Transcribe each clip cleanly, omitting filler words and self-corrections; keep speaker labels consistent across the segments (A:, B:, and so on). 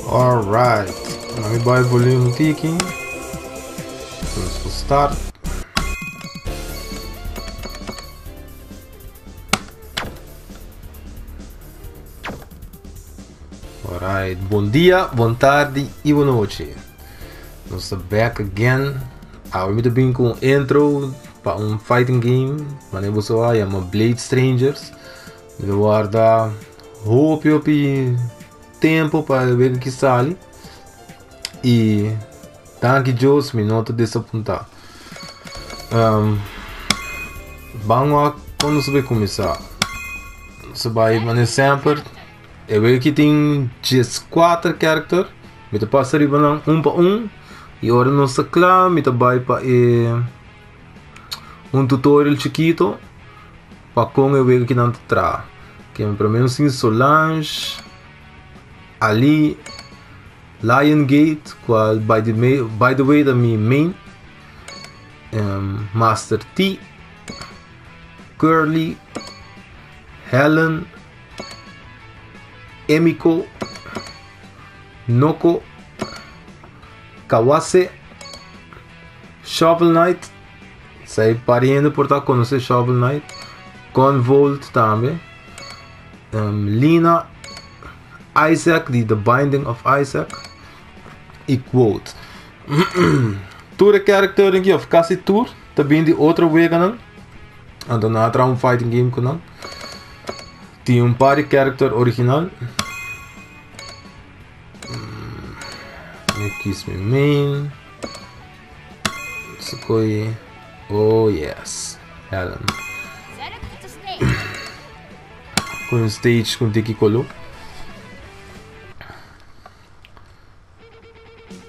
A: Alright, laat me buy volume tiki. Nos por start. Alright, bon dia, bon tardi y bon nochi. Nos ta back again. Awe mi ta bin cu un intro pa un fighting game. Mane boso a yama Blade Strangers. Mi ta warda hopi hopi tempo pa e wega ki sali. Y danki Dios mi no ta desapunta. Ban wak kon nos ta bay cuminsa. Nos ta bay mane semper. E wega ki tin 14 character. Mi ta pasa riba nan un pa un. Y ora nos ta kla mi ta bay pa e un tutorial chikito. Pa kon e wega kinan ta traha. Ke prome nos tin Solange, Ali, Lion Gate, cual by the by the way ta mi main, Master T, Curly, Helen, Emiko, Noko, Kawase, Shovel Knight. Esei par di hende por ta konosé Shovel Knight, Gunvolt tambe, Lina, Isaac di The Binding of Isaac i Quote. Tur e karakternan aki òf kasi tur ta bini di otro weganan, anto nan a traha un fighting game ku nan. Tin un par di karakter original. Mi kies mi main. Sukoi. Oh yes. Helen. Con un stage con tiki color.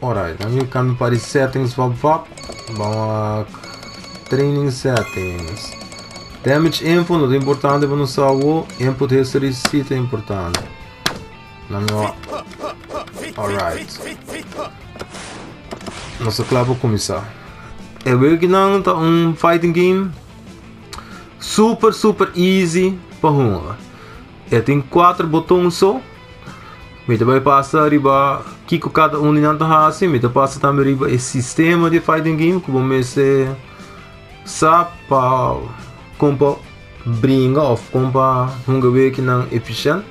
A: Alright, dan mi cambio para die settings vap vap. Vamos a training settings. Damage info no ta importante pa nos sa awo. Input history si ta importante. Dan mi Alright. Nos ta kla pa kuminsá. E wekinan ta un fighting game super super easy pa hunga. E tin kuater boton so. Mi ta bai pasa riba kiko kada un di nan ta hasi. Mi ta pasa tambe riba e sistema di fighting game ku bo mester sa pa kon pa bringa òf kon pa hunga wekinan efishènt.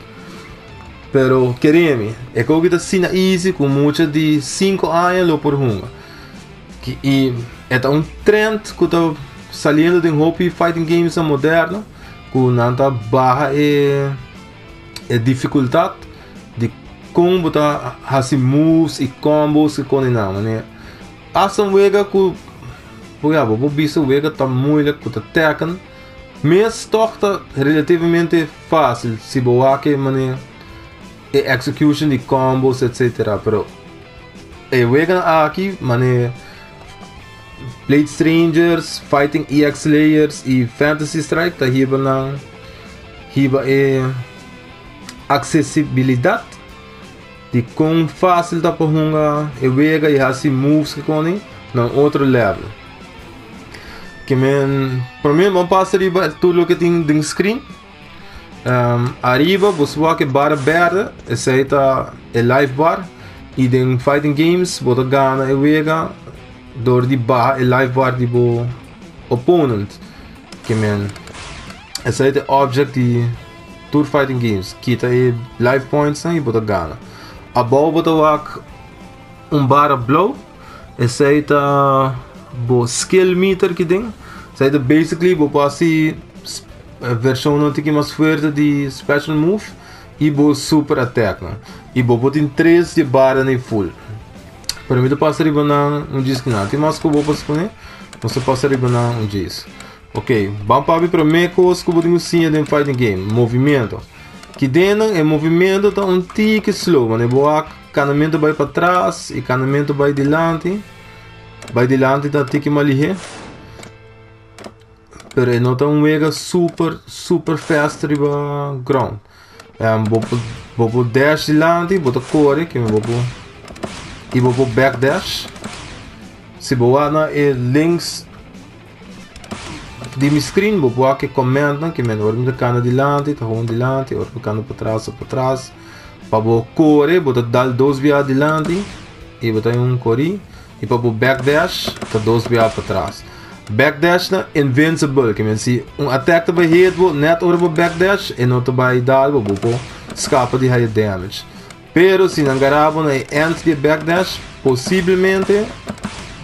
A: Pero kere mi, e koki ta asina easy ku mucha di sinku aña lo por hunga. I e ta un trend ku ta saliendo den hopi fighting games moderno ku nan ta baha e e difikultat di kon bo ta hasi moves i combos i kon nan. Manera hasta un wega ku bo por bisa wega ta moeilijk ku ta Tekken mes tòg ta relativamente fácil si bo wak e manera e execution di combos etcetera pero e weganan aki manera Blade Strangers, Fighting EX Layers y Fantasy Strike ta hiba nan hiba e accesibilidad di kon fácil ta pa hunga e wega y hasi moves ke koni na un otro level. Ke men prome bo pasa riba tur loke tin den screen. Ariba bo wak e bara berde, esei ta e life bar. I den fighting games bo ta gana e wega door di baha e life bar di bo opponent. Ke men esei ta e object di tur fighting games, kita e life points nan i bo ta gana. Abou bo ta wak un bara blou, esei ta bo skill meter ki den. Esei ta basically bo por hasi vershonnan tiki mas fuerte di special move i bo super attack nan. I bo por tin tres di e bara nan full. Pero mi ta pasa riba nan un djis kinan. Tin mas ku bo por pone? Nos ta pasa riba nan un djis. Ok, ban papia prome kos ku bo tin ku siña den fighting game, movimiento. Ki den nan e movimiento ta un tiki slow, manera bo wak kanamentu bai patras i kanamentu bai dilanti. Bai dilanti ta tiki mas lihé. Pero e no ta un wega super super fast riba ground. Bo por bo por dash dilanti, bo ta kore, keme bo por i bo por back dash. Si bo wak na e links di mi screen bo por wak e command nan ke men ora mi ta kana dilanti ta gewoon dilanti ora mi kana patras ta patras. Pa bo kore, bo ta dal dos bia dilanti i bo ta un kori. I pa bo backdash, ta dos bia patras. Backdash na invincible, ke men si un attack ta bai hit bo, net ora bo backdash, e no ta bai dal bo, bo por skapa di haya damage. Pero si nan gara bo na e end di e backdash, posiblemente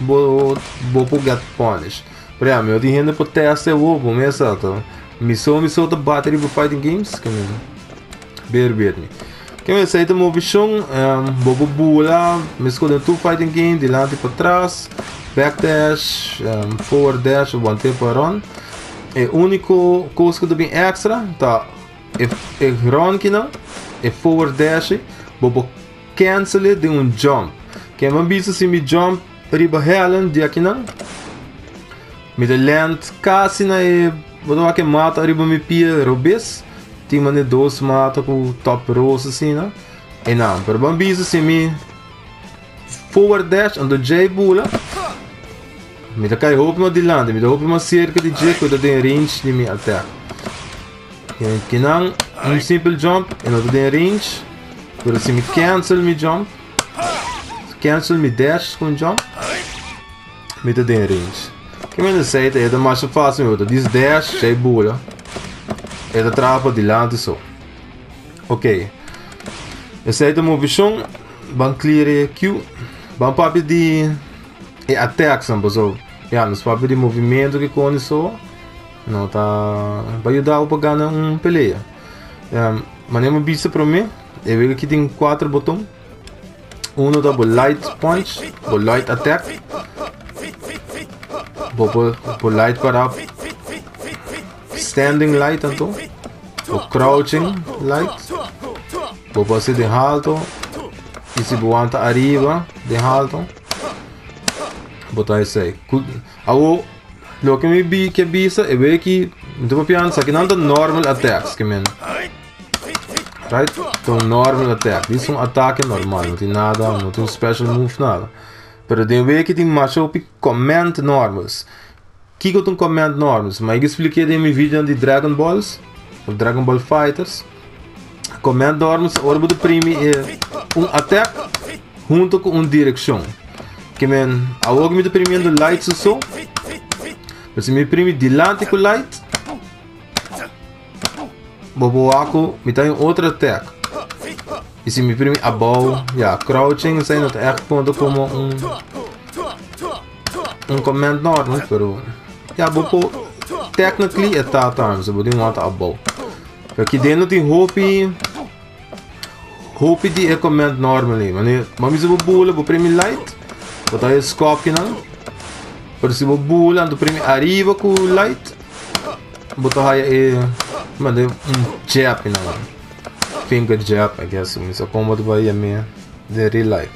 A: bo bo por get punished. Pero ya, mi no tin hende por test e awor, bo mes sa ta. Mi so mi so ta bati riba fighting games, ke men bear with me. Ke men esei ta movishon, bo por bula meskos den tur fighting game, dilanti patras, backdash, forward dash, bo want'é pa run. E úniko kos ku ta bin extra ta e e run kinan, e forward dash ei, bo por cancel e den un jump. Ke mi a bisa si mi jump riba Helen di akinan, mi ta land kasi na e, bo ta wak e mata riba mi pia robes, tin manera dos mata ku top rosa asina, einan. Pero bo a bisa si mi forward dash anto djei bula, mi ta kai hopi mas dilanti, mi ta hopi mas serka di dje ku ta den range di mi attack. Kinan un simple jump e no ta den range, pero si mi cancel mi jump, cancel mi dash ku un jump, mi ta den range. Ke men esei ta e ta masha fácil, mi ta dis dash, djei bula, e ta traha pa dilanti so. Ok, esei ta movishon, ban clear e queue, ban papia di e attacks nan, paso ya nos papia di movimento ki koni so. No ta pa yuda bo pa gana un pelea. Manera mi bisa prome, e wega aki tin kuater boton. Uno ta bo light punch, bo light attack. Bo por bo light para standing light anto, bo crouching light. Bo por hasi den halto i si bo wanta ariba den halto bo ta esei. Awo loke mi bi ke bisa e wei ki mi ta papia antes akinan ta normal attacks ke men right ta un normal attack dis un atake normal no tin nada no tin special move nada pero den wei ki tin masha hopi command normals kiko ta un command normals mi a explique den mi video di dragon balls of dragon ball fighters command normals ora bo ta primi e un attack hunto ku un direkshon. Ke men awor ku mi ta primiendo light su so, pero si mi primi dilanti ku light, bo por wak ku mi ta den otro attack. I si mi primi abou, ya, crouching esei no ta ègt konta komo un un command normal, pero ya bo por technically e ta tambe, so bo tin wanta abou. Pero aki den no tin hopi. Hopi di e comment normally. Wanneer bo bisa bo bula, bo primi light, bo ta e skopjenan. Pero si bo bula, anto primi ariba ku light, bo ta haya e mande un jab nan. Finger jab, I guess. Mi sa kon bo ta bai yam'é den real life.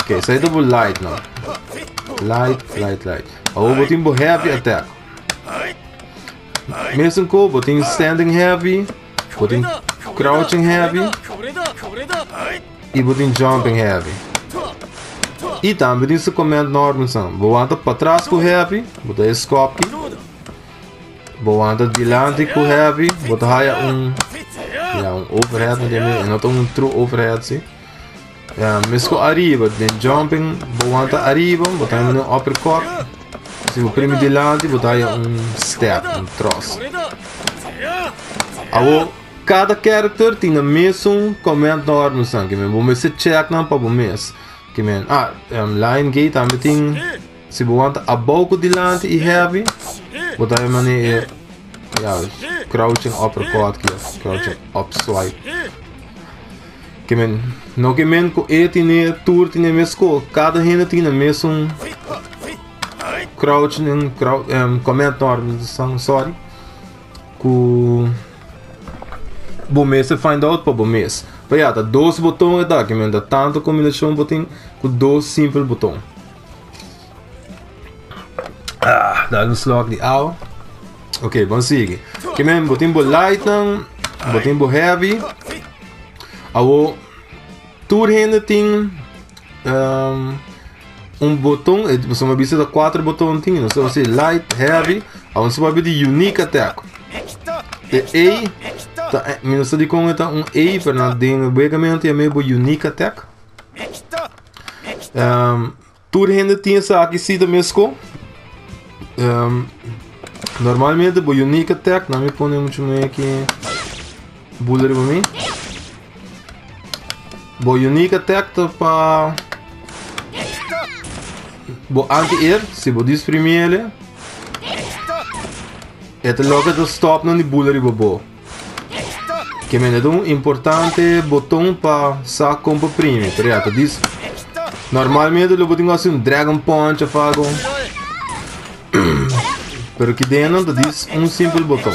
A: Ok, esei ta bo light nan. Light, light, light. Awor bo tin bo heavy attack. Mesun ko bo tin standing heavy. Bo tin crouching heavy y bo tin jumping heavy. Y tambe tin su command normal san. Bo wanta patras ku heavy, bo ta e skopki. Bo wanta dilanti ku heavy, bo ta haya un ya un overhead, e no ta un true overhead si. Ya, mesco ariba, den jumping, bo wanta ariba, bo ta un uppercut. Si bo primi dilanti, bo ta haya un step, un thrust. Awo, cada character tin nan mesun command normal san, ke men bo mester check nan pa bo mes. Ke men, ah, Lion Gate tambe tin, si bo wanta abou ku dilanti i heavy, bo ta haya mane e, ya, crouching uppercut, crouching up swipe. Ke men, no ke men ku e tine, tur tine mes ko, kada hende tine mesun crouching, crou, um, command normal, sorry, ku bo mester find out pa bo mes. Pa ya, ta dos boton e ta, ke men ta tanto kombinashon bo tin ku dos simpel boton. Ah, dal un slok di awa. Ok, bon sigui. Ke men, bo tin bo light nan, bo tin bo heavy. Awo, tur hende tin um, un boton, e so bisa ta cuatro boton tin, no so si light, heavy, awo so di unique attack. E A. Ta, mi no sa dikon e ta un A, pero na den wega mi nan ta yam'é bo unique attack. Tur hende tin esaki si ta mesko. Normalmente bo unique attack, nan mi pone mucho me aki bula riba mi. Bo unique attack ta pa bo anti-air, si bo disprimiele, e ta loke ta stop nan di bula riba bo. Ke men e ta un importante boton pa sa kon pa primi, pero ya ta dis normalmente lo bo tin ku hasi un dragon punch of algo. Pero ki den nan ta dis un simpel boton.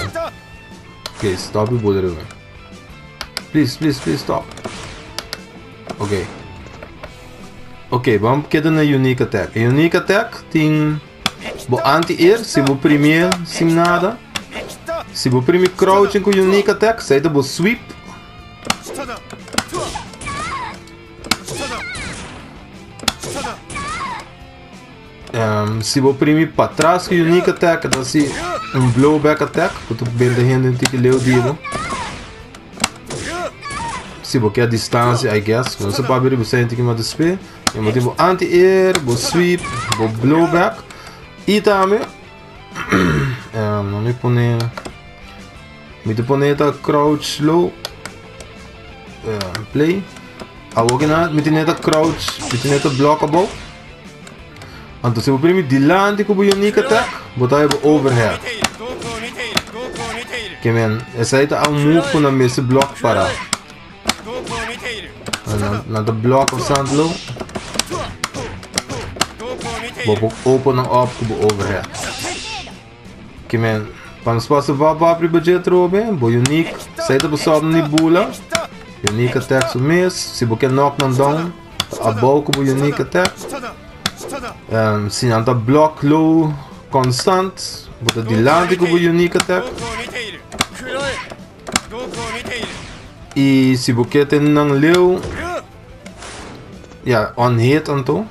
A: Ok, stop e bula riba mi. Please, please, please stop. Ok. Ok, ban keda na unique attack. E unique attack tin bo anti-air, si bo primi sin nada. Si bo primi crouching ku unique attack, sei ta bo sweep. Si bo primi patras ku unique attack, ta hasi un blowback attack, ku ta benta hende un tiki leu di bo. Si bo ke distancia, I guess. No sa papia riba esei un tiki mas despues. E bo tin bo anti-air, bo sweep, bo blowback. I tambe, no mi pone, mi ta pone ta crouch low, play. Awor ki nan, mi tin ta crouch, mi tin ta block abou. Anto si bo primi dilanti ku bo unique attack, bo ta heba overhead. Ke men, esei ta un move ku nan mester block para. Nan ta block constant lo. Bo por open nan up ku bo overhead. Ke men, pa nos pasa vap vap riba dje atrobe, bo unique, esei ta pasá ni bula. Unique attack su mes, si bo ke knock nan down. Abou ku bo unique attack. Si nan ta block low constant, bo ta dilanti ku bo unique attack. I si bo ke tene nan leu, ya on hit anto,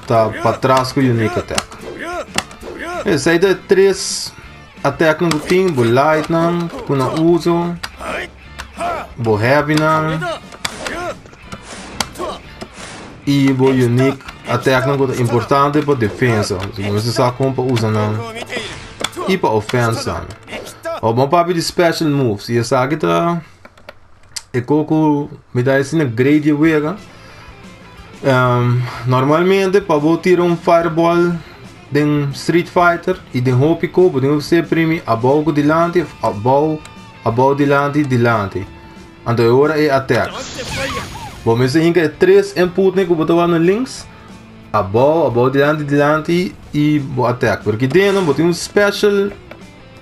A: ta patras ku unique attack. Esei ta e tres attacknan ku tin, bo lightnan ku nan uso. Bo heavy nan y bo unique attack nan ku ta importante pa defensa. So bo mester sa kon pa usa nan y pa offense tambe. Awor bo papia di special moves y esaki ta e ko ku mi ta hasi na grade di wega. Normalmente pa bo tira un fireball den Street Fighter y den hopi ko bo tin ku ser primi abou ku dilanti of abou Abou dilanti dilanti. Anto e ora e attack. Bo mester hinka e tres inputnan ku bo ta wak na links. Abou, abou dilanti dilanti i bo attack. Pero ki deno bo tin un special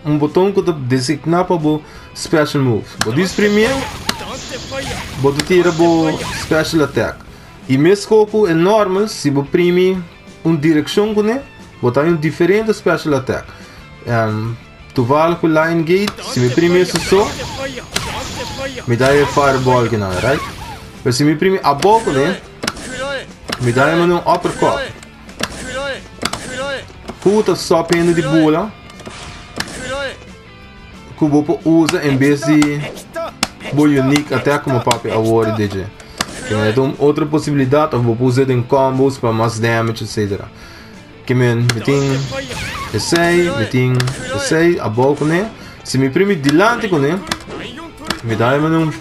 A: un boton ku ta designa pa bo special move. Bo disprimié bo ta tira bo special attack. I mesko ku e normal si bo primi un direkshon kuné bo ta haña un diferente special attack. Tuval ku Lion Gate, si mi primi esun so, mi ta haña e fireball kinan, right? Pero si mi primi abou kuné, mi ta haña manda un uppercut. Ku ta stop hende di bula, ku bo por usa en bes di bo unique attack komo papia awor di dje. Kinan ta un otro posibilidat of bo por usa den combos pa mas damage etcetera. Ke men, mi tin esei, mi tin esei abou kuné. Si mi primi dilanti kuné, mi ta haña un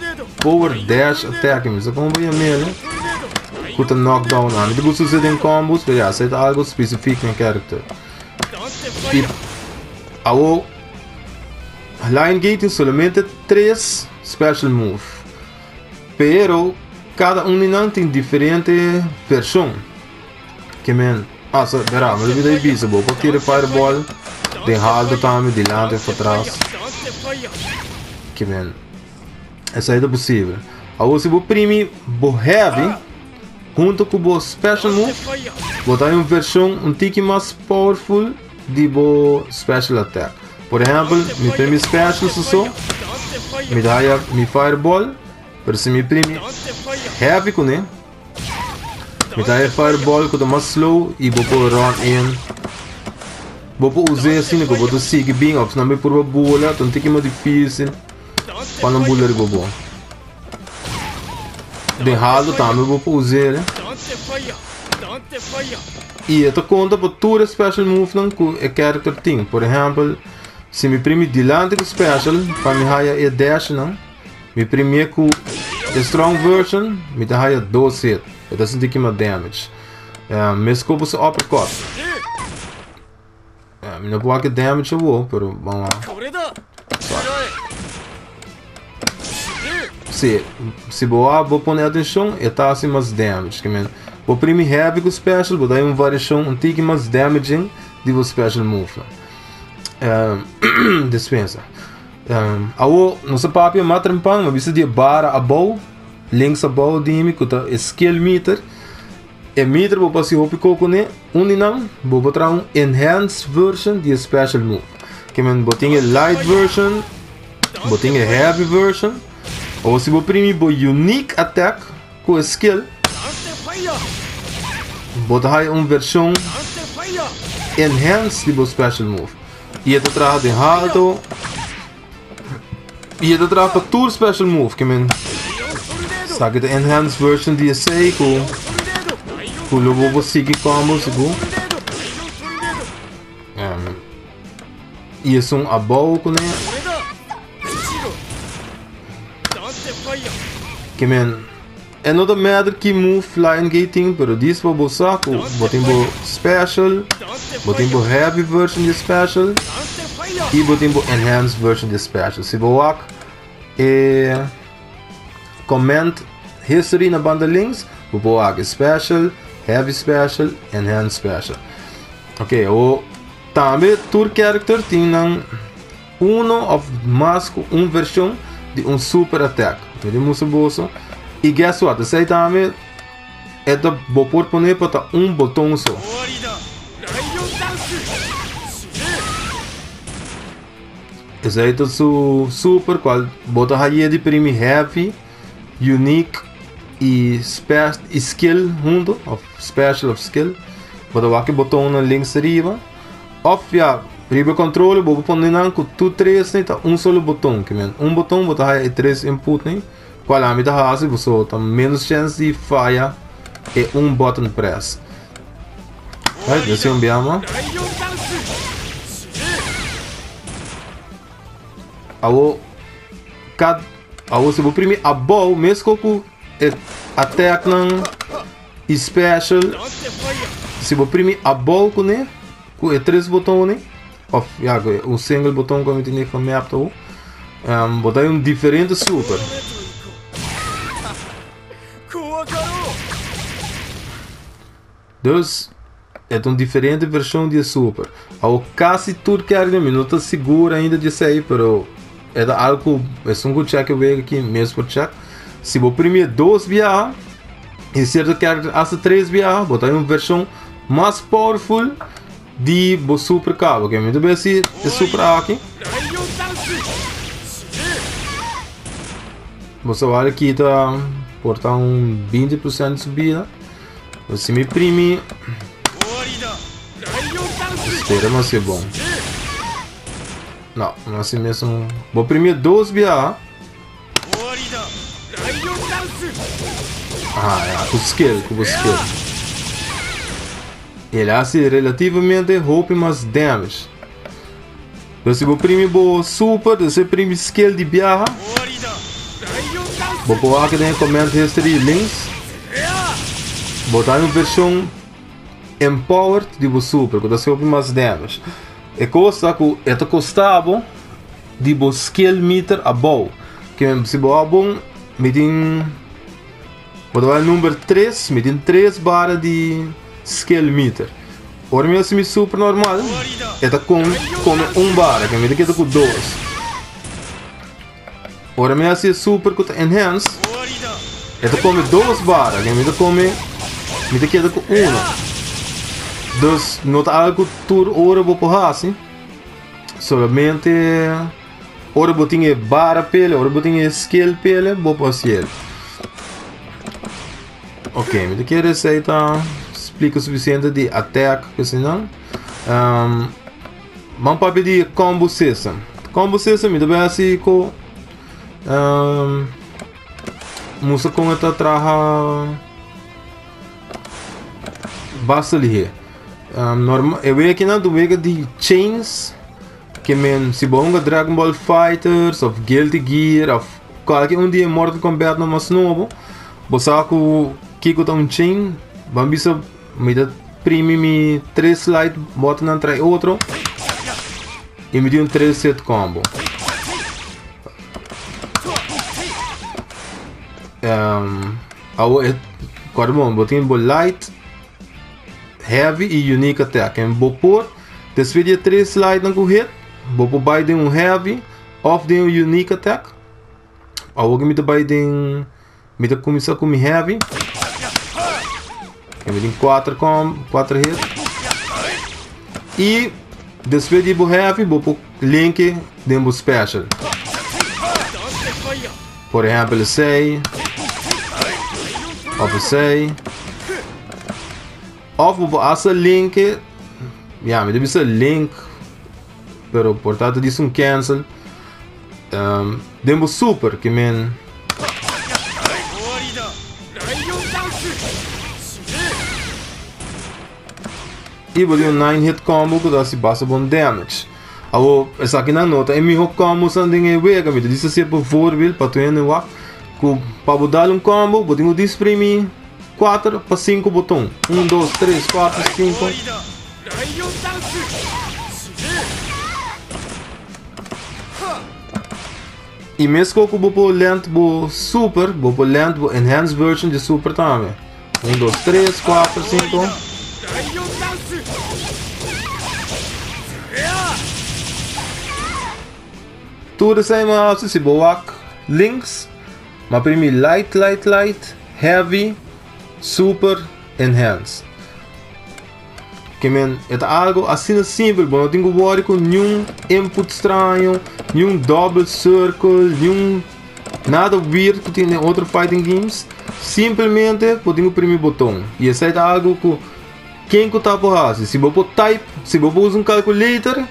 A: forward dash attack, mi sa komo bo yam'el, ku ta knock down nan. Mi ta gusta us'é den combos, pero ya, esei ta algo specifiek na character. I awo, Lion Gate tin solamente tres special move, pero kada un di nan tin diferente vershon. Ke men, ah, so, bera, mi olbida di bisa bo, por tira fireball den halto tambe, dilanti of patras. Ke men, esei ta posibel. Awor si bo primi bo heavy hunto ku bo special move, bo ta un version un tiki mas powerful di bo special attack. Por ehempel, mi primi special so, mi ta haya mi fireball, pero si mi primi heavy kuné, Mi ta e fireball ku ta mas slow i bo por run in. Bo por us'é asina ku bo ta sigui bin òf si no mi purba bula ta un tiki mas difísil. Pa nan bula riba bo. Den halto tambe bo por us'é. I e ta konta pa tur e special move nan ku e character tin. Por ehèmpel, si mi primi dilanti ku special pa mi haya e dash nan, mi primié ku e strong version, mi ta haya dos hit. E ta sinti kima damage. Meskos bo su uppercut. Mi no por wak e damage awor, pero ban wak. Si, si bo a bo pone atenshon, e ta hasi mas damage. Ke men, bo primi heavy ku special, bo ta un variashon un tiki mas damaging di bo special move. Dispensa. Awor, nos a papia mas trempan, mi a bisa di e bara abou, links abou di mi, ku ta e skill meter. E meter bo por hasi hopi ko kuné, un di nan bo por traha un enhanced version di e special move. Ke men bo tin e light version, bo tin e heavy version, o si bo primi bo unique attack ku e skill, bo ta haya un version enhanced di bo special move. I e ta traha den halto, i e ta traha pa tur special move, ke men esaki ta enhanced version di esei ku ku lo bo por sigui combo sigur. I esun abou kuné. Ke men E no ta matter ki move Lion Gate tin, pero dis pa bo sa ku bo tin bo special, bo tin bo heavy version di special i bo tin bo enhanced version di special. Si bo wak e comment history na banda links, bo por wak e special, heavy special, enhanced special. Ok, o tambe tur character tin nan Uno of mas ku un vershon di un super attack. Mi tin mustra boso. I guess what? Esei tambe e ta bo por pone pa ta un boton so. Esei ta su super cual bo ta haye di primi heavy, unique i spe i skill hunto of special of skill. Bo ta wak e botonnan links ariba. Of ya, riba e controller bo por pone nan cu tur tres ta un solo boton. Ke men un boton bo ta haya e tres input ni, cual ami ta haci pasobra ta menos chance di faya e un button press. Right, desi un biama. Awo, kad, awo si bo primi abou mesco cu e attack nan i special si bo primi abou kuné ku e tres botonnan of ya ku un single boton ku mi tene van map ta um, bo ta un diferente super. Dus e ta un diferente version di e super. Awo kasi tur kerk mi no ta sigur ainda di esei pero e ta algo ku esun ku check e wega aki mes por check. Si bo primi e dos biaha i sierto kerk hasta tres biaha bo ta un version mas powerful di bo super kaba. Ok mi ta bay hasi e super aki. Bo sa wak kita por ta un 20% subida. Si mi primi. Spera mas que bom. No, no así mesmo. Bo primi dos bia. Ah, ja, ku skill, ku bo skill. El hace relativamente hopi mas damage. Pero si bo primi bo super, dus primi skill di biaha, bo por wak den comment history links. Bo ta un version empowered di bo super, ku ta haci hopi mas damage. E kos ta ku e ta kosta bo di bo skill meter abou. Ke si bo a bon, mi tin bo ta bai number 3, mi tin 3 barra di skill meter. Ora mi hasi mi super normal, e ta kom kome un barra, ke mi ta keda ku dos. Ora mi hasi e super ku ta enhance, e ta kome dos barra, ke mi ta kome, mi ta keda ku uno. Dus no ta algo tur ora bo por hasi, solamente ora bo tin e barra pele, ora bo tin e skill pele, bo por hasi el. Ok, mi ta kere esei ta splika sufisiente di attack ku eseinan. Um, ban papia di combo system. Combo system mi ta bai hasi ku. Mustra kon e ta traha basta lihé. Normal e wekinan ta un wega di chains ke men si bo hunga Dragon Ball Fighters of Guilty Gear of kualke un di e Mortal Kombat nan mas nobo bo sa ku kiko ta un chain. Ban bisa mi ta primi mi tres light botnan trae otro i mi tin un tres hit combo. Awo e kòrda bon bo tin bo light, heavy i unique attack en bo por despues di e tres lightnan ku hit bo por bai den un heavy òf den un unique attack. Awo ku mi ta bai den mi ta kuminsá ku mi heavy e mi tin kuater com kuater hit i despues di bo heavy bo por linke den bo special. Por ehempel esei of esei of bo por hasta linke ya mi ta bisa link pero por ta ta disi un cancel den bo super ke men. I bo tin un 9 hit combo ku ta hasi basta bon damage. Awor esakinan no ta e miho combosnan den e wega. Mi ta bisa si e bijvoorbeeld pa tur hende wak ku pa bo dal un combo bo tin ku disprimi 4 pa 5 boton. 1, 2, 3, 4, 5. I mesko ku bo por lent bo super, bo por lent bo enhanced version di super tambe. 1, 2, 3, 4, 5. Tur esei mi a hasi si bo wak links, m'a primi light, light, light, heavy, super, enhanced. Ke men, e ta algo asina simpel, bo no tin ku wòri ku niun input straño, niun double circle, niun nada weird ku tin den otro fighting games. Simplemente bo tin ku primi boton. I esei ta algo ku ken ku ta por hasi. Si bo por type, si bo por usa un calculator,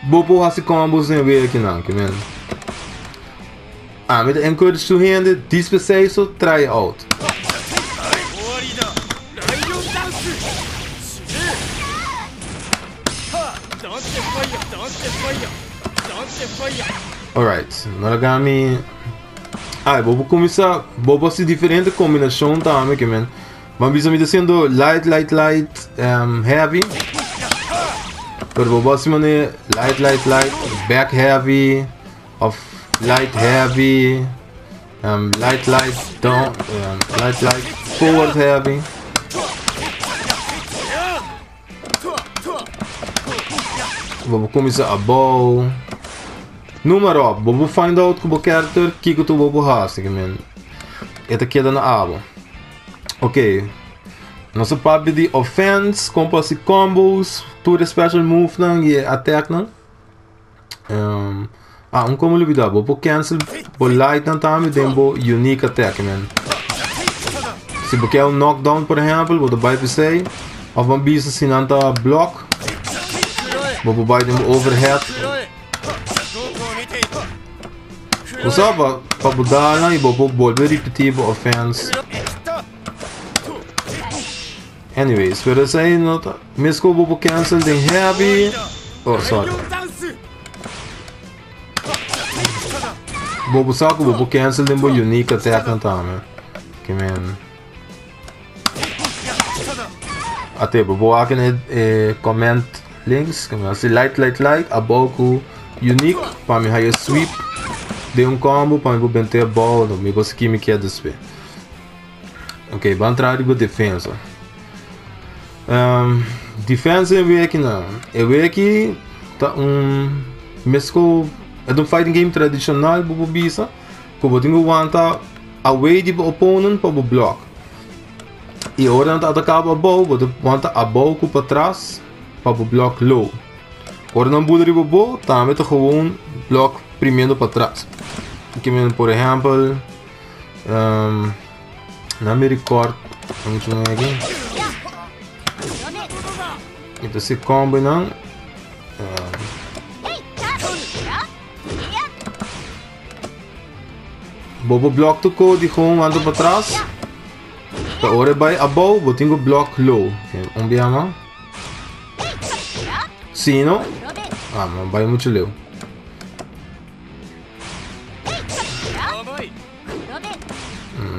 A: bo por hasi combos den wea kinan. Ke men, ami ta encourage tur hende dis p'esei so try out. Alright, no laga mi. Ai, bo por kuminsá, bo por hasi diferente kombinashon tambe ke men. Bo a bisa mi ta siendo light, light, light, heavy. Pero bo por hasi manera light, light, light, back heavy, of light heavy. Light light down light light forward heavy. Bo por kuminsá abou. Noem maar op. Bo por find out ku bo character kiko tur bo por hasi ke men. E ta keda na abo. Ok. Nos a papia di offense, kon por hasi combos, tur e special move nan i e attack nan. Ah, un como olvidar, bo por cancel bo light nan tambe den bo unique attack, man. Si bo quer un knockdown, por ejemplo, bo ta bai p'esei, of ban bisa si nan ta block, bo por bai den bo overhead. Bo sa pa, pa bo dal nan y bo por bolbe repeti bo offense. Anyways, pero esei no ta, mesco bo por cancel den heavy. Oh, sorry. Bo por sa ku bo por cancel den bo unique attack nan tambe. Ke men. Ate, bo por wak in e comment links. Ke men hasi light, light, light. Abou ku unique pa mi haya sweep den un combo pa mi por bente abou. Mi por si kimi kier despues. Ok, ban traha riba defensa. Defensa e weki nan. E weki ta un mesko e ta un fighting game tradishonal bo por bisa ku bo tin ku wanta away di bo opponent pa bo block. I ora nan ta ataka bo abou bo ta wanta abou ku patras pa bo block low. Ora nan bula riba bo tambe ta gewoon block primiendo patras. Por ehèmpel. Na mi record mucho nan aki. Mi ta si combo nan. Bo por block tur ko di gewoon anto patras. Ta ora e bai abou, bo tin ku block low. Un bia mas. Si no, ah, ma bai muchu leu.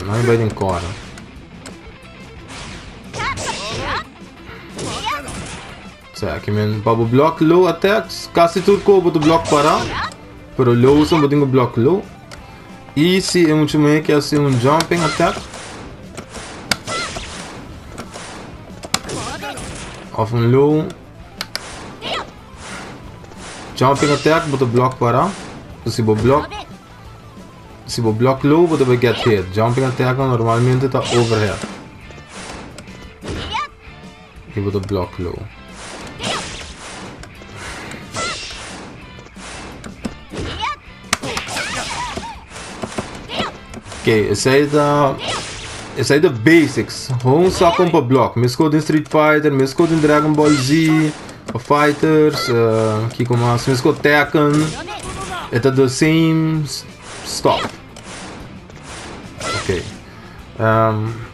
A: No mi bai den corner. Sa, ki men pa bo block low attacks, kasi tur ko bo ta block para, pero low son bo tin ku block low. Y si e mucha muher ke hasi un jumping attack of un low jumping attack, bo ta block para. Si bo block, si bo block low, bo ta get hit. Jumping attack normalmente ta overhead. Y bo ta block low. Ok, esey ta basics. Gewoon sa kon pa block. Mesco den Street Fighter, mesco den Dragon Ball Z, Fighters, kiko mas, mesco Tekken. E ta the same stuff. Ok.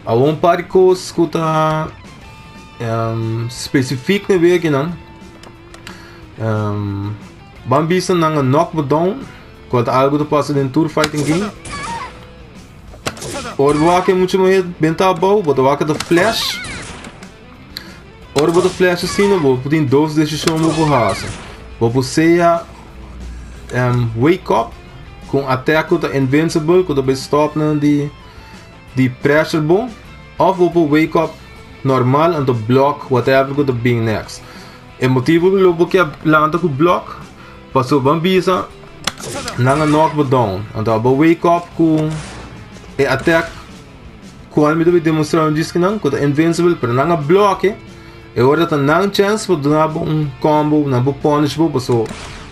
A: Awor un par di kos ku ta spesifik na wekinan. Ban bisa nan a knock bo down, ku ta algu ta pasa den tur fighting game. Ora bo wak e mucha muher benta abou, bo ta wak ta flash. Ora bo ta flash asina, bo por tin dos desishon bo por hasi. Bo por sea wake up ku un attack ku ta invincible, ku ta bay stop nan di pressure bo, of bo por wake up normal anto block whatever ku ta bin next. E motibu ku lo bo ke lanta ku block, pasobra ban bisa nan a knock bo down, anto abo wake up ku e attack Cual mi ta bay demostra un disco nan cu ta invincible, pero nan a bloke e ora ta nan chance pa duna bo un combo, nan por punish bo, paso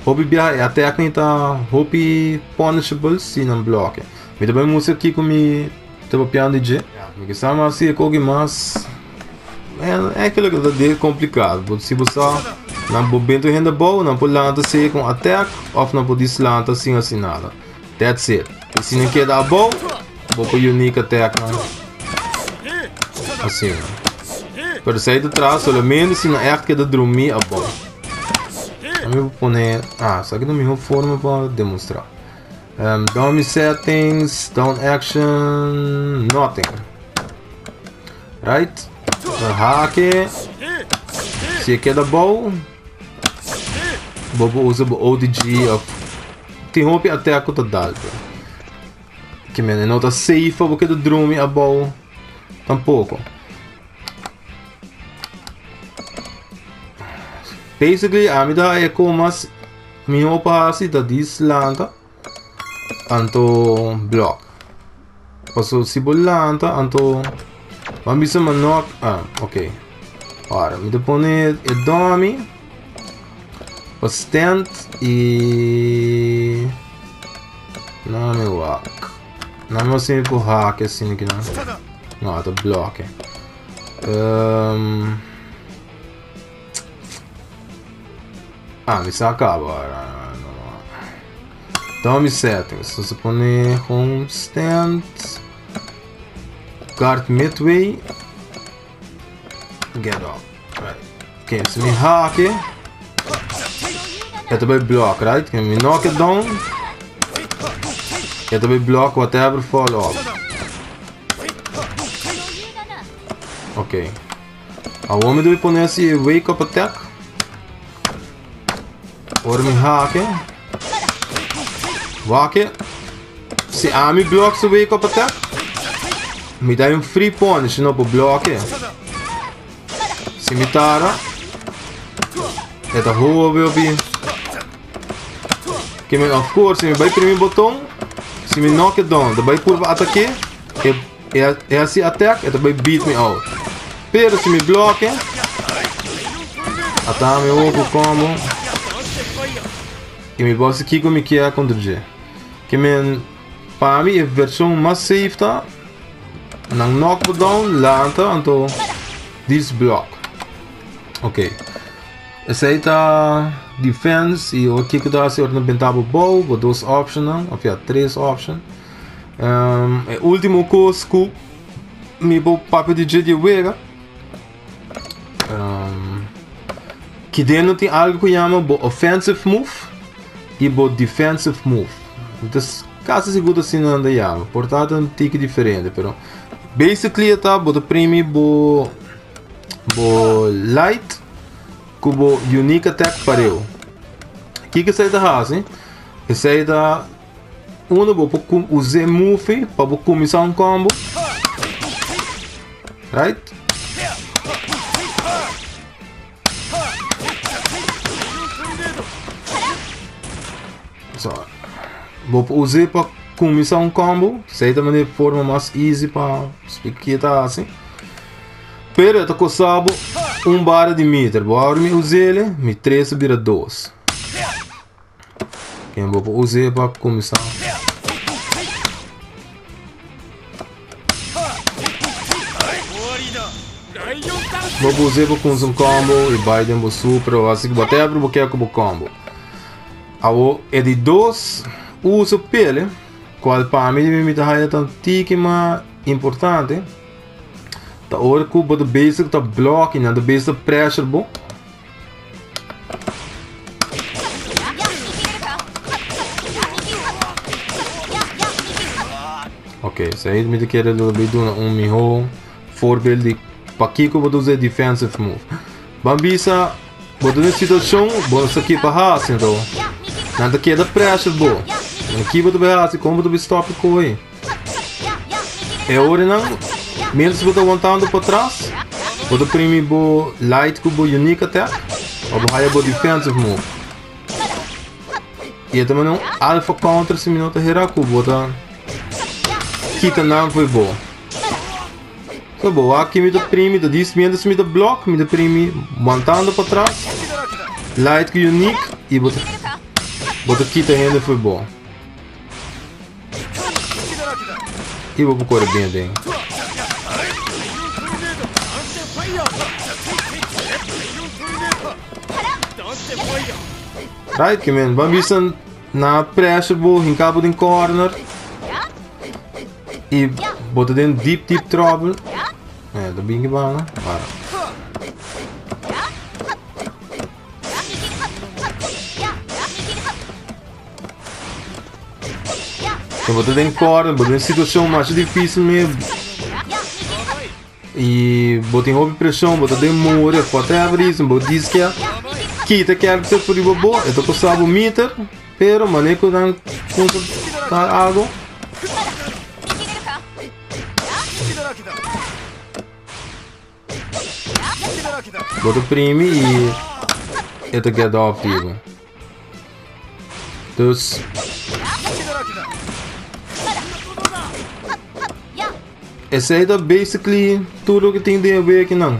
A: hopi biaha e attack ni ta hopi punishable si nan bloke. Mi ta bay mustra kico mi ta papiando di dje. Mi ke sa mas si e koki mas eigenlijk e ta de complicado, bo si bo sa nan por bento hende abou, nan por lanta sea con attack of nan por dislanta sin haci nada. That's it. Y si nan keda abou, bo por unique attack nan. Asina. Pero esei ta traha solamente si nan echt keda drumi abou. Mi por pone, ah, esaki ta mihor forma pa demostra. Dummy settings, down action, nothing. Right? Hake. Si e keda abou, bo por usa bo OTG of tin hopi attack ku ta dal pero ke men e no ta safe pa bo keda drumi abou tampoko. Basically ami ta haya ku mas mihó pa hasi ta dis lanta anto block. Paso si bo lanta anto ban bisa ma no ah ok. Ora mi ta pone e dummy pa stand y no mi wak. No mi asina ku hak asina kinan. No ta bloke. Ah mi sa kaba ora. Dummy settings. Nos ta pone home stand. Guard midway. Get up. Right. Ok, si mi hake. E ta bay block, right? Can mi knock it down. E ta bay block whatever fall off. Ok. Awor mi debe pone así e wake up attack. Ora mi hake. Wake. Si ami block su wake up attack, mi da un free punish no por block. Si mi tara, e ta hobe opi. Ke men of course, si mi bai primi boton, si mi knock it down, ta bai purba atake, e hasi attack, e ta bai beat me out. Pero si mi block, ata mi oco combo. Y mi boss kiko mi kier contra dje. Ke men, pa mi e version mas safe ta nan knock bo down, lanta, anto this block. Ok. Esei ta defense y ora kiko ta hasi ora nan benta bo bou, bo dos option nan, of ya tres option. E último kos ku mi por papia di dje di e wega, ki den no tin algu ku yama bo offensive move i bo defensive move. Anto, kasi sigur asina nan ta yama. Por ta un tiki diferente, pero basically ta bo ta primi bo light ku bo unique attack pareu. Kiko esei ta hasi? Esei ta uno, bo por usa move pa bo kuminsá un combo. Right? So, bo por usa pa kuminsá un combo. Esei ta e forma mas easy pa splika asina. Pero ta kosta bo un barra di meter. Bo ora mi us'é, mi 3 bira 2. Ken bo por usa pa kuminsá. Bo por usa pa kuminsá un combo i bai den bo super òf asina whatever bo ke ku bo combo. Awor e di dos uso p'e, kual pa mi mi ta haya ta tiki mas importante, ta ora ku bo ta bezig ta block i nan ta bezig ta pressure bo. Ok, esei mi ta kere lo bai duna un mihó voorbeeld di pakiko bo ta usa e defensive move. Ban bisa bo ta den situashon bo no sa ke pa hasi, anto nan ta keda pressure bo. Ki bo ta bai hasi? Kon bo ta bai stop e koe? E ora nan, mientras bo ta aguantando pa tras, bo ta primi bo light ku bo unique attack, pa bo haya bo defensive move. I e ta manda un alpha counter si mi no ta hera ku bo ta kita nan for bo. So bo wak mi ta primi, ta dis mientras mi ta block, mi ta primi aguantando pa tras, light ku unique i bo ta kita hende for bo. I bo por kore bien den. Right, ke men, ban bisa na pressure bo, hinka bo den corner. I bo ta den deep, deep trouble. Ta bin ki bana. Para. So bo ta den corner, bo den situashon mas difísil mesmo. I bo tin hopi preshon, bo ta den muri, of whatever reason, bo diz ke kita character por riba bo, e ta kosta bo meter, pero mane ku nan kunsa ta algo. Bo ta primi i e ta get off di bo. Dus esei ta basically tur loke tin den e wekinan.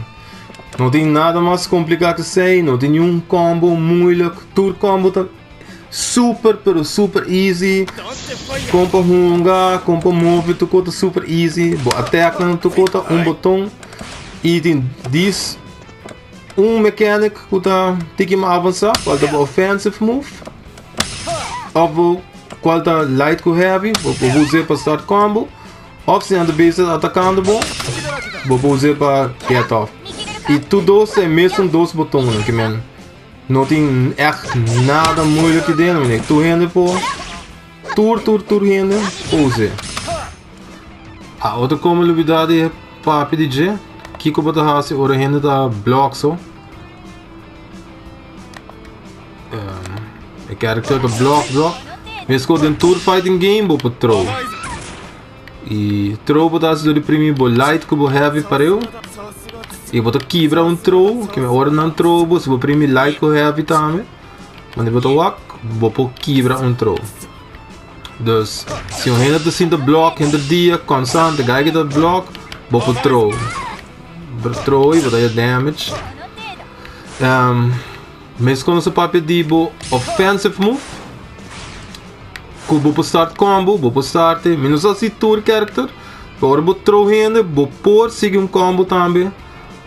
A: No tin nada mas kompliká ku esei, no tin niun combo moeilijk. Tur combo ta super pero super easy. Kon pa hunga, kon pa move, tur kos ta super easy. Bo attacknan tur kos ta un boton. I tin dis un mechanic ku ta tiki mas avansá, kual ta bo offensive move. Òf bo kual ta light ku heavy, bo por us'é pa start combo. Òf si nan ta bezig atakando bo, bo por us'é pa get off. I tur dos ta e mesun dos botonnan ke men no tin ègt nada moeilijk den, meneer. Tur hende por, tur tur tur hende por us'é. Ah, otro kos mi lubidá di papia di dje, kiko bo ta hasi ora hende ta block so. E character ta block block. Meskos den tur fighting game bo por throw. I throw bo ta hasi dor di primi bo light ku bo heavy pareu. I bo ta kibra un throw, ke ora nan throw bo, si bo primi light ku heavy tambe, wanneer bo ta wak, bo por kibra un throw. Dus, si un hende ta sinta block henter dia, constante, gai ki ta block, bo por throw. Bo throw i bo ta haya damage. Meskos nos a papia di bo offensive move, ku bo por start combo, bo por start, mi no sa si tur character, pero ora bo throw hende, bo por sigui un combo tambe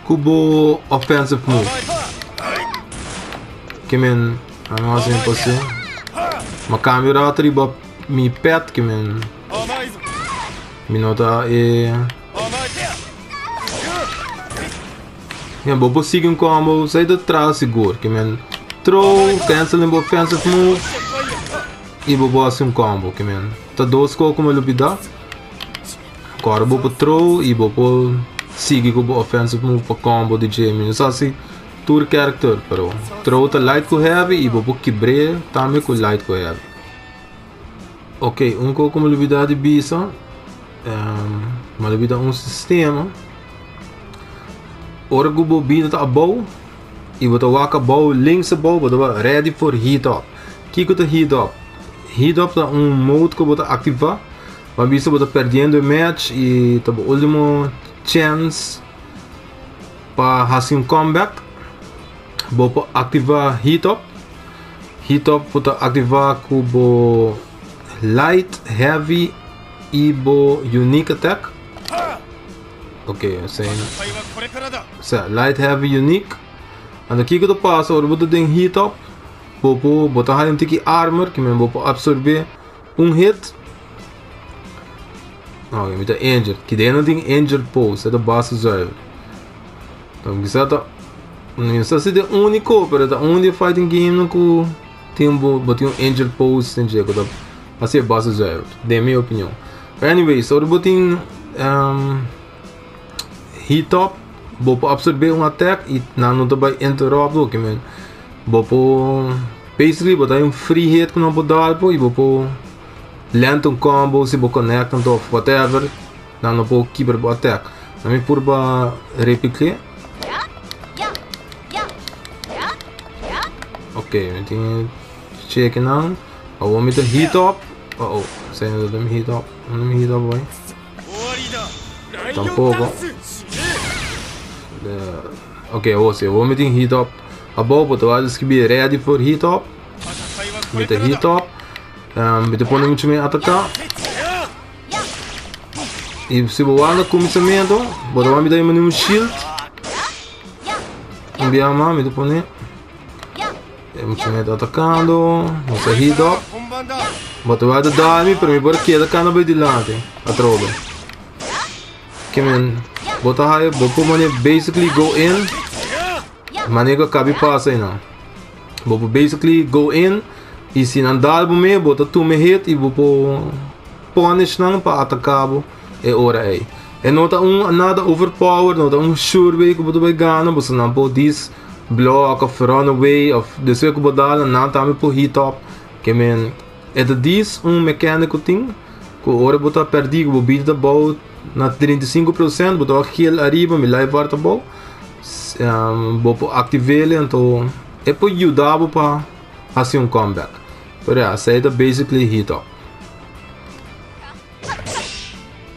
A: ku bo offensive move. Ke men, a hasi mi pas'é. Mi a kambia rato riba mi pet, ke men. Mi no ta e. Ja, bo por sigui un combo, sai ta traha sigur. Ke men throw, cancel den bo offensive move i bo por hasi un combo. Ke men ta dos ko ku mi lubida. Kòrda bo por throw i bo por sigui ku bo offensive move pa combo di dje. Mi no sa si tur character, pero throw ta light ku heavy i bo por kibr'é tambe ku light ku heavy. Ok, un ko ku mi lubida di bisa, mi a lubida un sistema. Ora ku bo bida ta abou i bo ta wak abou, links abou, bo ta wak ready for heat up. Kiko ta heat up? Heat up ta un mode ku bo ta aktivá. Bo a bisa bo ta perdiendo e match i ta bo ultimo chance pa hasi un comeback. Bo por aktivá heat up. Heat up bo ta aktivá ku bo light, heavy i bo unique attack. Ok, esei Sa, light, heavy, unique. Anto kiko ta pasa ora bo ta den heat up? Bo por bo ta haya un tiki armor ke men bo por absorbe un hit. Ok, mi ta injured. Kidea no tin injured pose, e ta basta zuiver. Então, quizá ta no sa si ta único, pero ta un di fighting game nan ku tin bo bo tin un injured pose den dje ku ta hasi e basta zuiver, den mi opinion. But anyways, ora bo tin um, heat up, bo por absorbe un attack i nan no ta bai interrupt bo, ke men bo por basically bo ta un free hit ku nan por dal bo i bo por land un combo si bo connect anto of whatever. Nan no por kibra bo attack. Nan mi purba replic'é. Ok, mi tin check nan. Awor mi ta heat up. Oh oh, esei no ta mi heat up. Unda mi heat up bai? Tampoco. Ok, awor si. Awor mi tin heat up. Abou bo ta wak skibi ready for heat up. Mi ta heat up. Mi ta pone mucho mi ataka. I si bo wak na kuminsamentu, bo ta wak mi ta manda un shield. Un bia mas mi ta pone. E muchanan ta atakando. Nos a hit up. Bo ta wak ta dal mi, pero mi por keda kanda bai dilanti atrobe. Ke men, bo ta haya, bo por mane basically go in. Mane ku a kabi pasa einan. Bo por basically go in i si nan dal bo mee bo ta tuma e hit i bo por punish nan pa ataka bo e ora ei. E no ta un nada overpower, no ta un sure way ku bo ta bai gana, boso nan por dis block of run away of despues ku bo dal nan nan tambe por hit up. Ke men e ta dis un mechanic ku tin ku ora bo ta perdi ku bo bida ta bou na 35% bo ta wak gel ariba mi life bar ta bou. Bo por activele anto e por yuda bo pa haci un comeback. Pero ya, esey ta basically heat up.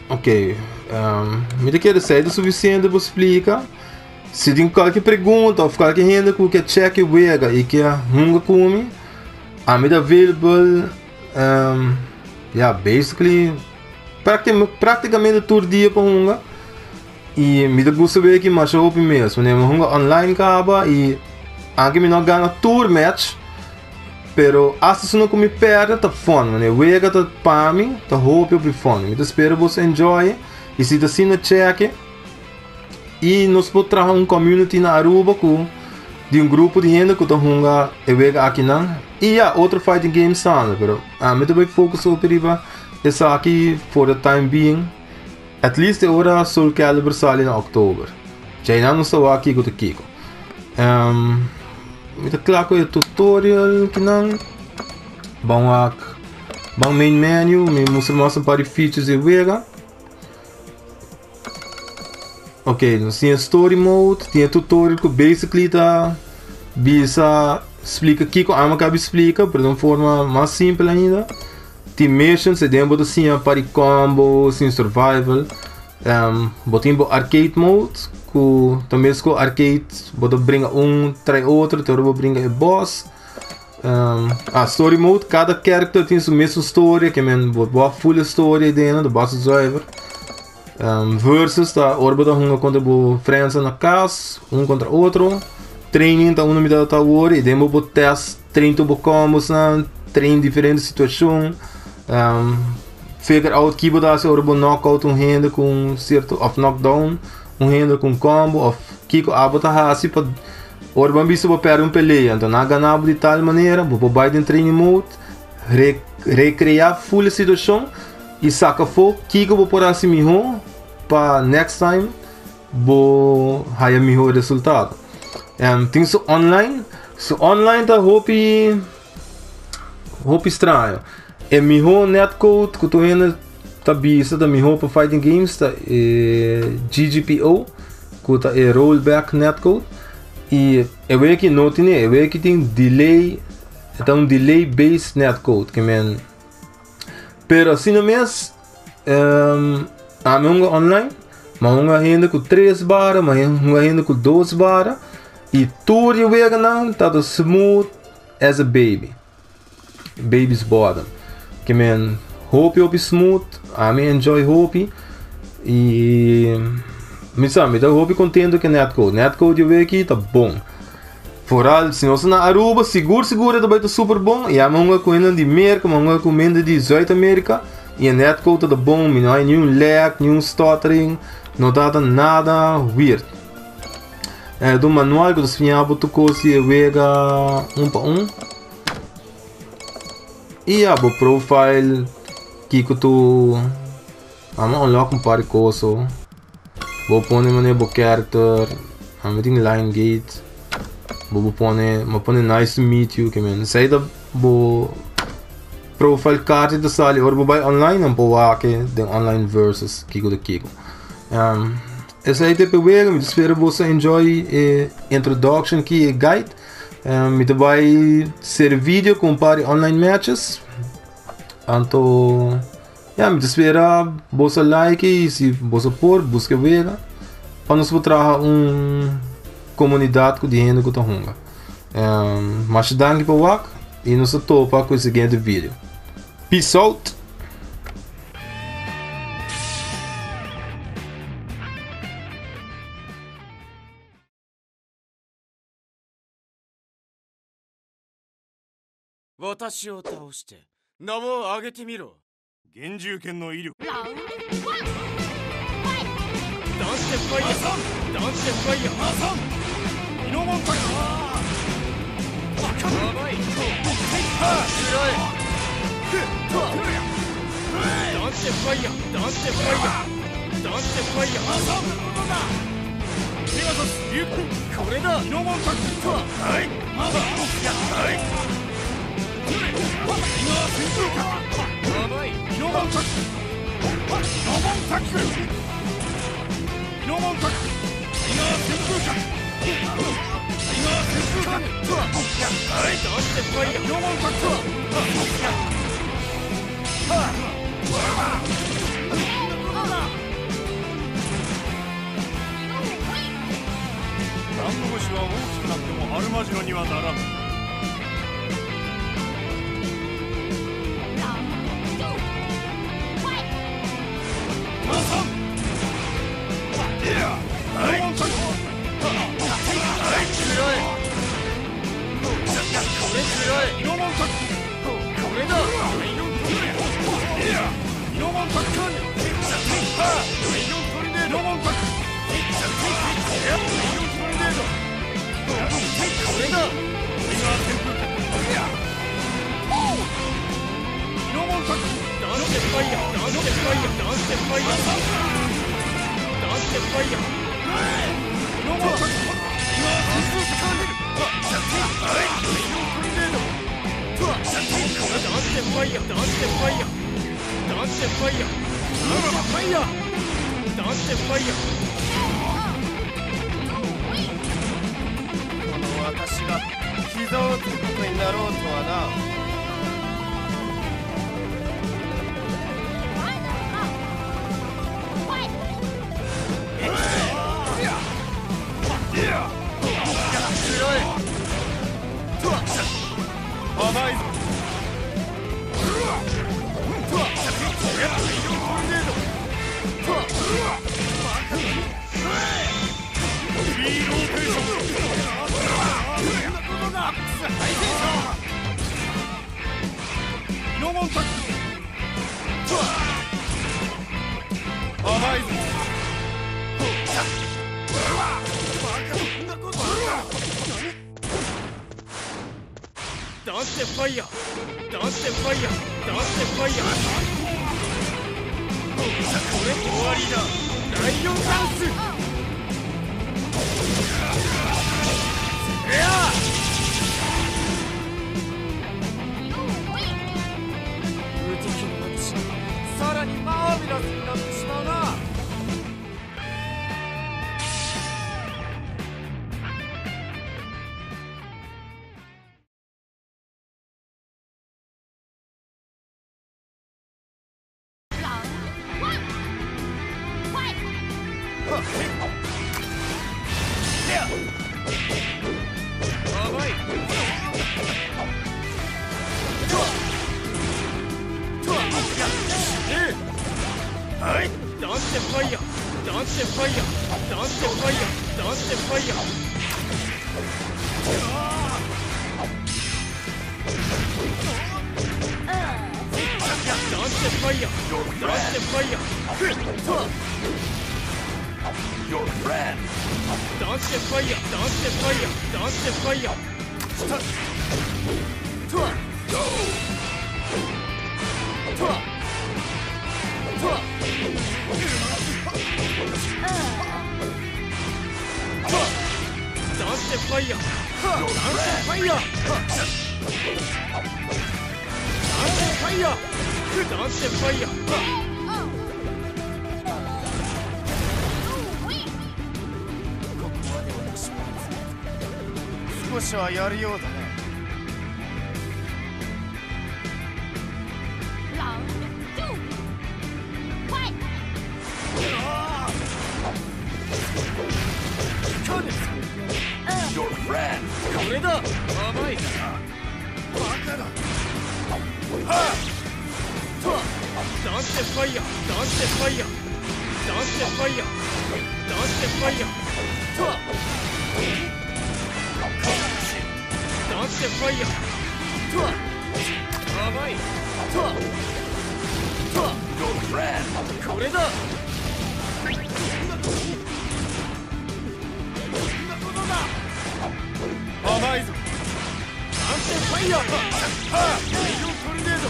A: Ok, mi ta kere esey ta suficiente pa splica. Si tin cualke pregunta of cualke hende cu ke check e wega y ke hunga cu mi, ami ta available, ya, basically practicamente tur dia pa hunga. I mi ta gusta wega ki masha hopi mes. Wanneer mi hunga online kaba i anke mi no gana tur match, pero asta si no ku mi perde ta fun. Wanneer wega ta pa mi ta hopi hopi fun. Mi ta spera boso enjoy i si ta asina cheke i nos por traha un community na Aruba ku di un grupo di hende ku ta hunga e wega akinan i ya otro fighting games tambe pero ami ta bai focus hopi riba esaki for the time being. At least e ora Soul Calibur sali na oktober. Djainan nos ta wak kiko ta kiko. Mi ta kla ku e tutorial kinan. Ban wak ban main menu, mi mustra mas un par di features di e wega. Ok, nos tin e story mode, tin e tutorial ku basically ta bisa splika kiko amo kabi splika, pero den un forma mas simpel ainda. Tin missions e den bo ta siña pa di combo, sin survival. Bo tin bo arcade mode ku ta mes ku arcade bo ta bringa un trai otro te ora bo bringa e boss. Story mode kada character tin su mesun storia ke men bo bo a full e storia den ta basta zuiver. Versus ta ora bo ta hunga kontra bo friends na kas un kontra otro. Training ta unda mi ta awor i den bo por test train tur bo combos nan, train diferente situacion. figure out ki bo ta hasi ora bo knock out un hende ku un sierto òf knock down un hende ku un combo òf kiko abo ta hasi pa ora bo a bisa bo pèrdè un pelea anto nan a gana bo di tal manera bo por bai den training mode re recrea full e situacion y saca afo kico bo por haci miho pa next time bo haya miho resultado. Tin su online, su online ta hopi hopi straño. E miho netcode cu tur hende ta bisa ta miho pa fighting games ta e GGPO cu ta e rollback netcode y e weki no tine, e weki tin delay. E ta un delay based netcode ke men pero asina mes ami hunga online ma hunga hende ku tres bara ma hunga hende ku dos bara i tur e weganan ta ta smooth as a baby baby's bottom ke men hopi hopi smooth ami enjoy hopi i mi sa mi ta hopi kontento ku e netcode netcode di awor aki ta bon. Vooral si nos ta na Aruba, sigur sigur e ta bai ta super bon. Ya mi hunga ku hendenan di Merka, mi hunga ku hende di Zuid Amerika i e netcode ta bon, mi no hay niun lag, niun stuttering, no ta nada weird. E ta un manual ku ta siña bo tur kos di e wega un pa un. I ya bo profile, kiko tur, amo unlock un par di kos. Bo pone manera bo character, ami tin line gate, bo bo pone, bo pone nice to meet you ke men. Esei ta bo profile kaartje ta sali ora bo bai online nan por wak e den online versus kiko ta kiko. Esei ta e wega, mi ta spera boso a enjoy e introduction aki, e guide. Mi ta bai seri video ku un par di online matches. Anto. Ya, mi ta spera boso like y si boso por busca wega pa nos por traha un comunidad cu di hende cu ta hunga. Masha danki pa wak y nos ta topa cu e siguiente video. Peace out!
B: 私を倒して名を上げてみろ。
C: 幻獣剣の威力。
B: ダンテファイヤー、ダンテファイヤー。
C: イノモンタク。
B: 甘い。ダンテファイヤー、ダンテファイヤー、ダンテファイヤー。
C: ペガサス竜。
B: これだ。
C: イノモンタク。はいはい。
B: 甘い。
C: イノモンタク、イノモンタク、イノモンタク。タイガー旋風脚、タイガー旋風脚。はい。
B: ダンテファイヤ
C: ー。イノモンタク。ダンゴムシは大きくなってもアルマジロにはならぬ。
B: この私が膝をつくことになろうとはな。
C: 甘いぞ。フリーローテーション。イノモンタク。
B: ダンテファイヤーダンテファイヤーダンテファイヤー。これ終わりだ。ライオンダンス。
C: 無敵になってしまう。さらにマーベラスになってしまうな。
B: ダンテファイヤーダンテファイヤーダンテファイヤーダンテファイヤー。ダンテファイヤーダンテファイヤー
C: Your friend.
B: ダンテファイヤーダンテファイヤーダンテファイヤー。
C: Go.
B: ダンテファイヤーダンテファイヤーダンテファイヤーダンテファイヤー。
C: ここまで私も少しはやるようだね。Your friend.
B: これだ。甘い。
C: バカだ。
B: ダンテファイヤーダンテファイヤーダンテファイヤーダンテファイヤーダンテファイヤー。甘い。
C: Your friend.
B: これだ。
C: 甘いぞ。
B: ダンテファイヤーライオントルネード。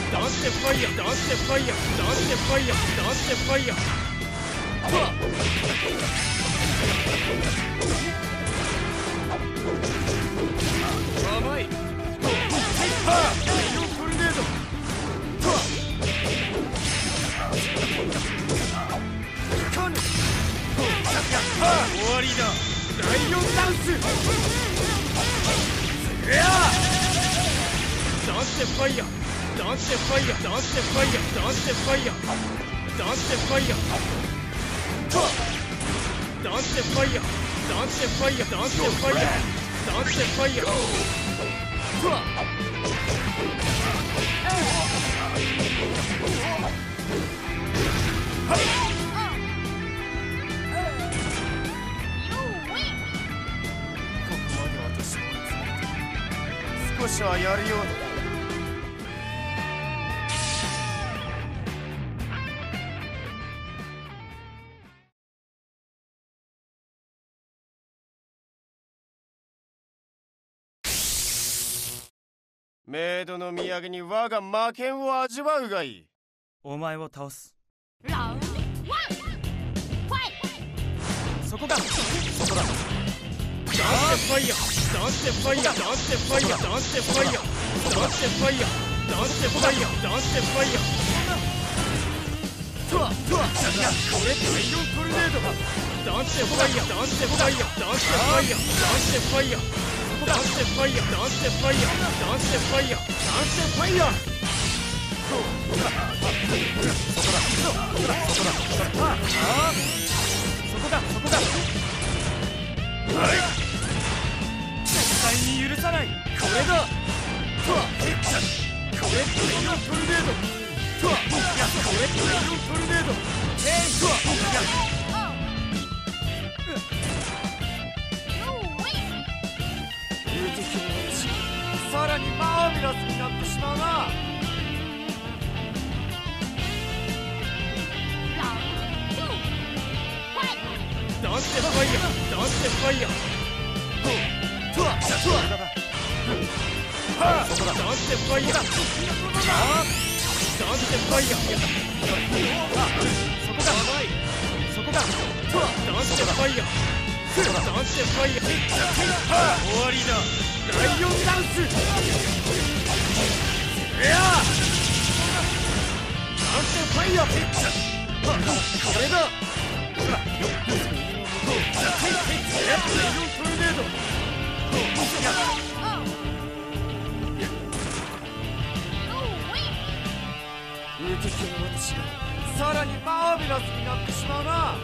B: ダンテファイヤーダンテファイヤーダンテファイヤーダンテファイヤー。
C: 甘い。ライオントルネード。
B: 終わりだ。ライオンダンス。ダンテファイヤーダンテファイヤーダンテファイヤーダンテファイヤーダンテファイヤーダンテファイヤーダンテファイヤーダンテファイヤーダンテファイヤー。
C: ここまで私を追い詰めて少しはやるようだ。メイドの土産に我が魔剣を味わうがいい。
D: お前を倒す。そこだ、そこだ。
B: ダンテファイヤーダンテファイヤーダンテファイヤーダンテファイヤーダンテファイヤーダンテファイヤーダンテファイヤー。これライオントルネード。ダンテファイヤーダンテファイヤーダンテファイヤーダンテファイヤーダンテファイヤーダンテファイヤーダンテファイヤーダンテファイヤー。
D: そこだ、そこだ、そこだ、そこだ、そこだ。
C: はい。
D: 絶対に許さない。
B: これだ。これライオントルネード。これライオントルネード。ーベラスになってしまうな。ダンテファイヤー、ダンテファイヤー。トワトワダンテファイヤー、ダンテファイヤー。そこだ、そこだ。ダンテファイヤー、ダンテファイヤー。終わりだ。ライオンダンス。いや、ダンテファイヤー。これだ。ライオントルネード。無敵の私がさらにマーベラスになってしまうな。